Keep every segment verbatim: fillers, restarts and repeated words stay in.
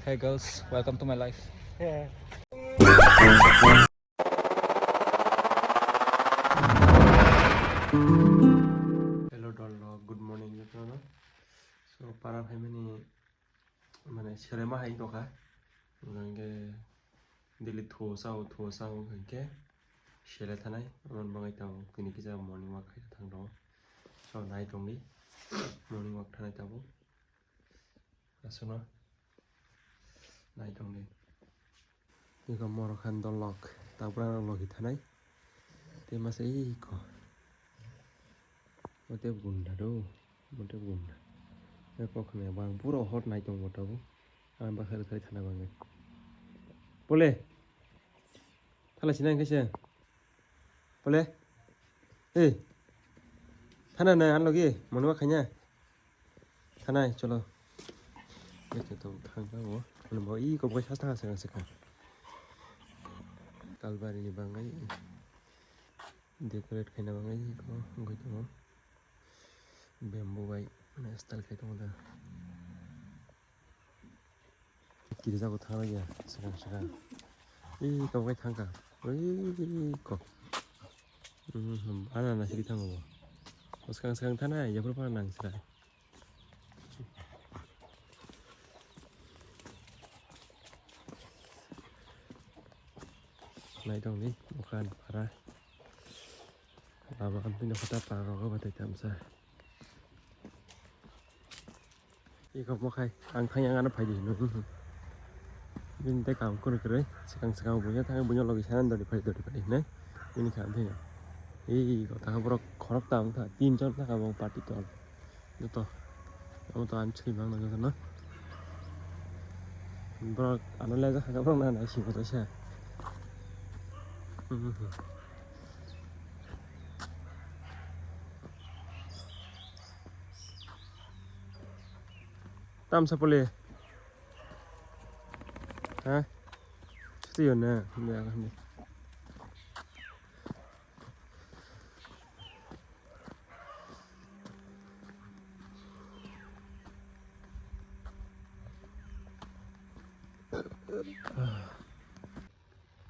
Hey girls, welcome to my life. Hello dolrok, good morning jotono. So para phaimani mane serema hai tongkha. Hwnkhe daily thuo sao, thuo sao hwnkhe sele thanai. Amoni bagwi tabuk tini kisa morning walk khai thang tongo. So nai tongdi morning walk thanai tabuk. Aswkno nai tongdi. Iko morok khan dolok, tabra rok logi thanai. Tei masa iko. Mote gunda do, mote gunda. Eko khna bang pura hot nai tong bo tabuk. Ang bakha rwkhai thana bangwi. Pole. Thala sinai kaisa. Pole. Hey. Thana na an logi, morning walk khaina. Thanai, cholo. Ito to khang thango. Ano bo i kok bai sasta saka saka. Kalbari ni bangai. Decorate khaina bangai ko wngwi tongo. Bamboo bai style khai tongo da. Kiri jago thangna ya, swkang swkang. Ih, kabo kai thangkha. Ui, ko. Mhm, ana na siri thango bo. Swkang swkang thana, ya pura nang sira. Nai tong di, bukan para. Lama ampino kota para rogo batai tamsa. Iko mokhai, ang thang yang ano phaidi hino. Bini tei kam kunu kwrwi, swkang swkang buya thang buya logi sana dori phai dori phai hinai. Bini kha thina. Ei iko ta borok khorok ta wngkha, tin jon thaka bo party tol. Joto. Amo to ang chwi mang joto no. Borok ano le ja kha borok na nai si borok sa. Tamsa pole. Ha? Sutiyo na.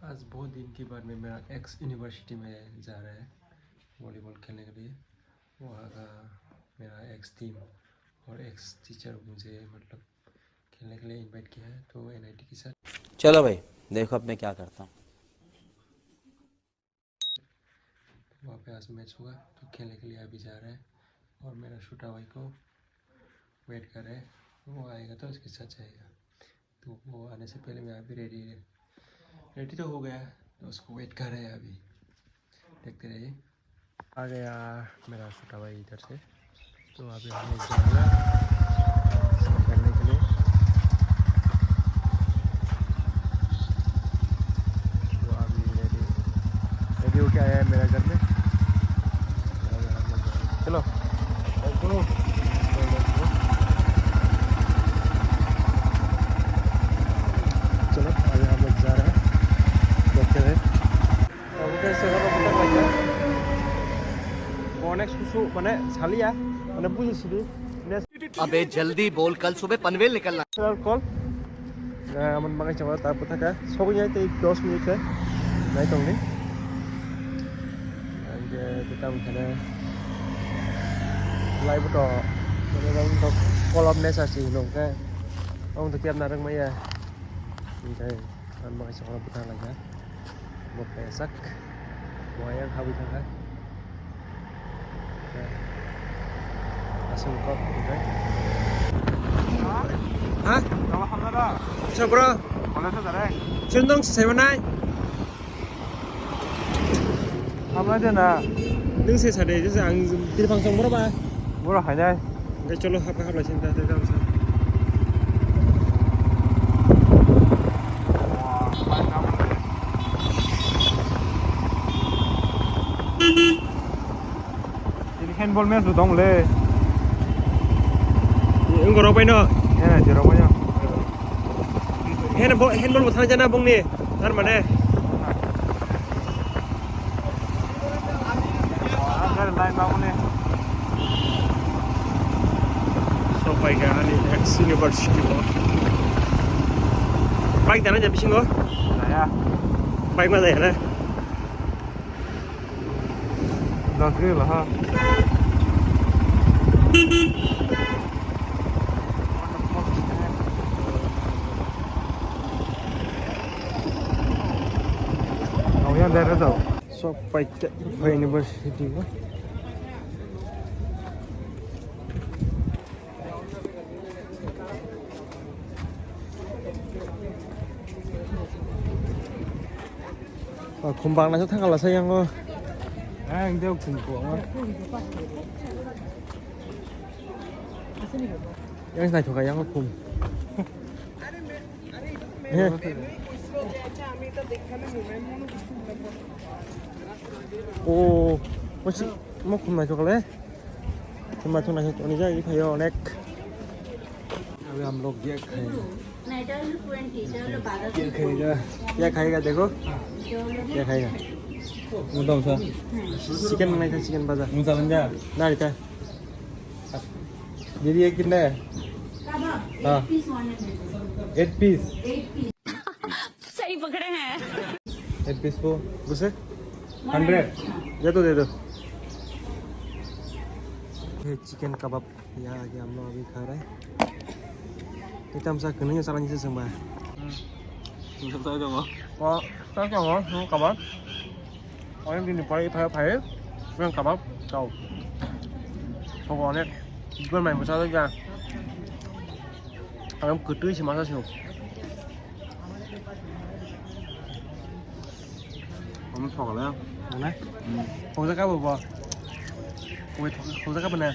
आज बहुत दिन के बाद मैं मेरा x university में जा रहा है वॉलीबॉल खेलने के लिए। वहाँ का मेरा एक्स टीम और एक्स टीचर मुझे मतलब खेलने के लिए इनवाइट किया है, तो एनआईटी के साथ। चलो भाई, देखो अब मैं क्या करता हूँ। वहाँ पे आज मैच होगा, तो खेलने के लिए अभी जा रहे हैं। और मेरा छोटा भाई को वेट कर रहे हैं, वो आएगा तो उसके साथ जाएगा। तो वो आने से पहले मैं अभी रेडी है, रेडी तो हो गया, तो उसको वेट कर रहे हैं अभी। देखते रहिए। आ गया मेरा छोटा भाई इधर से, तो अभी हम लोग जाएंगे खेलने के लिए। तो अभी रेडी, रेडी होके आया है मेरा घर में। चलो, let's go। चलो, अभी हम लोग जा रहे हैं, देखते हैं। Obo khe se oro bwthak laijak. Bo onek susu mane saliya, mane buji sidi. अबे जल्दी बोल, कल सुबह पनवेल निकलना। Natural call. Amon bangai chama ta bwthaka. Sogwi nai tei dos minute khe nai tongni. Ang khe tei tamo khe nai. Lai bwtho. Mane bang to call of nature si hinwi khe. Ang to kebna rwngmaya. Hingkhe ang bangai chama bwthak laijak. Bo kaisak. Bo ayang habwi thangkha. Aswk kok hwnkhe. Ha? Tamo hamna da? Kisa bro? Kole sa jare? Chwng dong se manai. Hamna de na. Nwng se sade, je ang tirphang song bro ba. Bro hainai. Hingkhe cholo hap hap lai sin da da da. Ini handball match bo tong le. Wng rok bai no. He, je rok bai no. Handball, handball bo thang jana bongni. Tar mane. Ang khe line mamani. Sopai kha ani ex university o. Bike dana jam bisingo. Naya. Bike ma daya na. Dot kilo ha. Sok paite Uphai University o. O, khum bangnaisa thangkhala sa yango. Ang de khum ko. Yang naithoka yango khum. He. O, mo si, mo khum naithoka le. Khum naithok naithok toni jai phaio onek. Abe hum log ye khai. Ye khayega. Ye khayega, dekho. Ye khayega. Mo dong sa. Chicken mangai tha, chicken baja. Mo jalan ja. Na rita. दीदी, ये कितना है? कबाब, हाँ। एक piece one hundred. एक पीस? एक पीस। सही पकड़े हैं। एक पीस को? उसे? हंड्रेड। दे दो, दे दो। ये चिकन कबाब यहाँ आके हम लोग अभी खा रहे हैं। Itam sa kwnwi salani se chwngba. Hmm. Chwng sa tongo. O, sa tongo, hmm, kaba. Onek din ni pore phai, phai, yang kaba, tau. Tau onek, ibar mai bwsa ya. Ang kwtwi se masa se. Omo thok le. Mana? Hmm. Thok ja ka bo bo. Koi thok, thok ja ka bo na.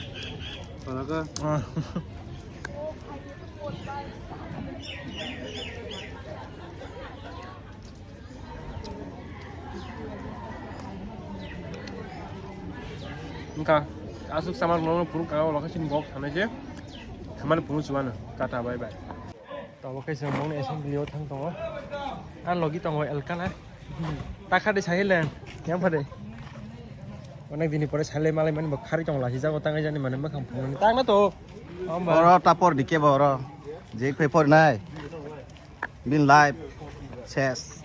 Thok ja ka. Ah. Wngkha, aswk samar no phuru ka o location box sanai se. Thamani phuru chuano. Tata, bye bye. Tabo khe chwng mongni assembly o thang tongo. Ang logi tongo Elkana. Takha de silent. Yang phade. Onek dini pore silent malai mani bo khari tong lasi jago tangai jani mane makhang phunani. Tang na to. Oro tapor dike bo oro. Je khe por nai. Bin life ses.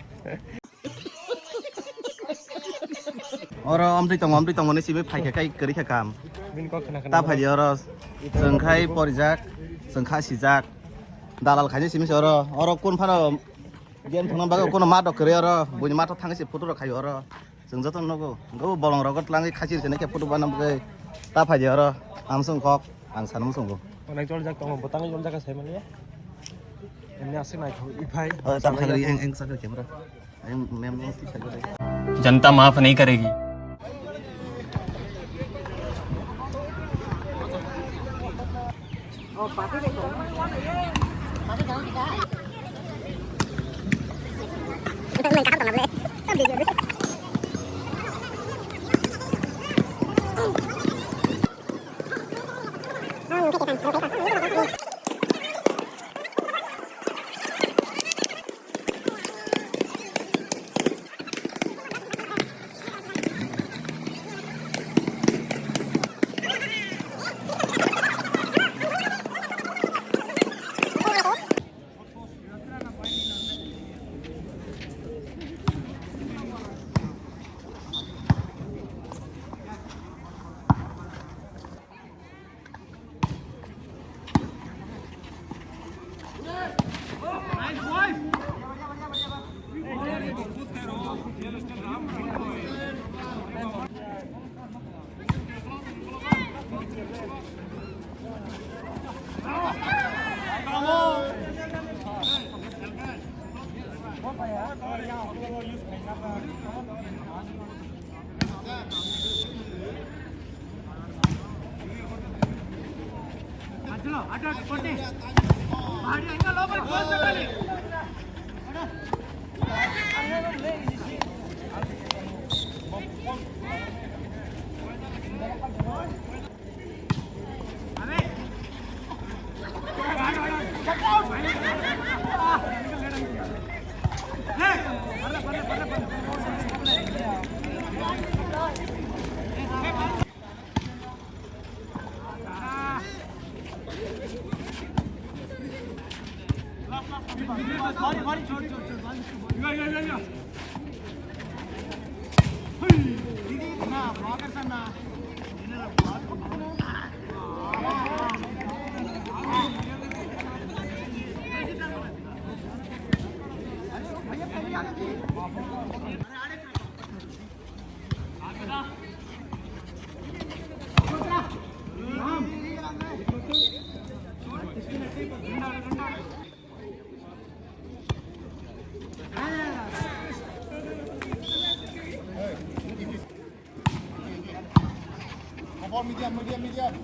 Oro omtwi tongo, omtwi tongo ni simi phaikha kai kwrwi kha kam. Bini kok khna khna. Ta phai di oro. Chwng khai porijak, chwng kha sijak. Dalal khaini simi se oro. Oro kun phano game thwngna bagwi kuno mat rok kwrwi oro. Buini mat thangwi se photo rok khai oro. Chwng joto nogo. Go bolong rogo twlangwi khachir se nai khe photo bana bagwi. Ta phai di oro. Amsung kok. Ang sanung sungo. Onek jol jak tongo, bwtang jol jak sai manya. Ini asik naithok, iphai. Oh, tam sakri, eng, eng sakri camera. Eng mem mem ti sakri. जनता माफ नहीं करेगी। Medium, medium, medium.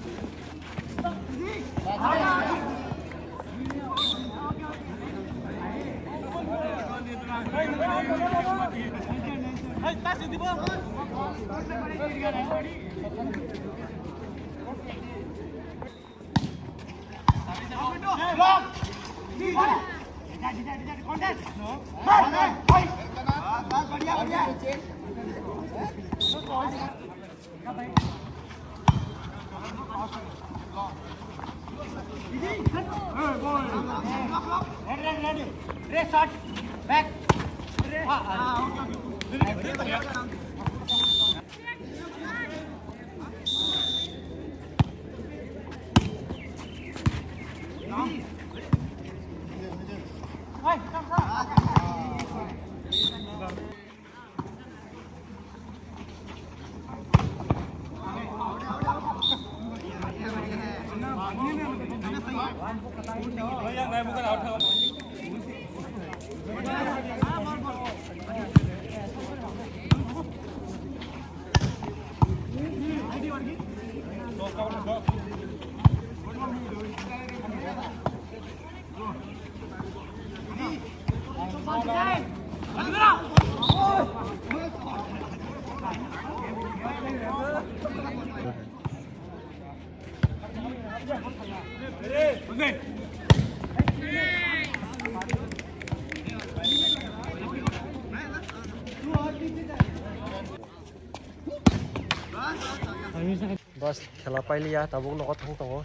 Bas, khela pailiya, tabuk nogo thang tongo.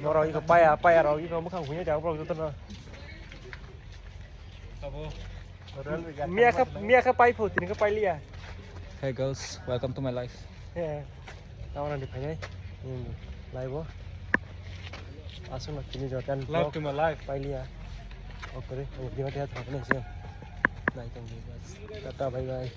Borok iko paya, paya rok iko bwkhang huya jak borok jotono. Miya khe, miya khe pai pho, tini khe pailiya. Hey girls, welcome to my life. He, tamo nang di phainai. Hmm, live o. Aswk no tini jotono. Love to my life. Pailiya. Okore, ang di mate thang nai se. Nai tong di bas. Tata, bye bye.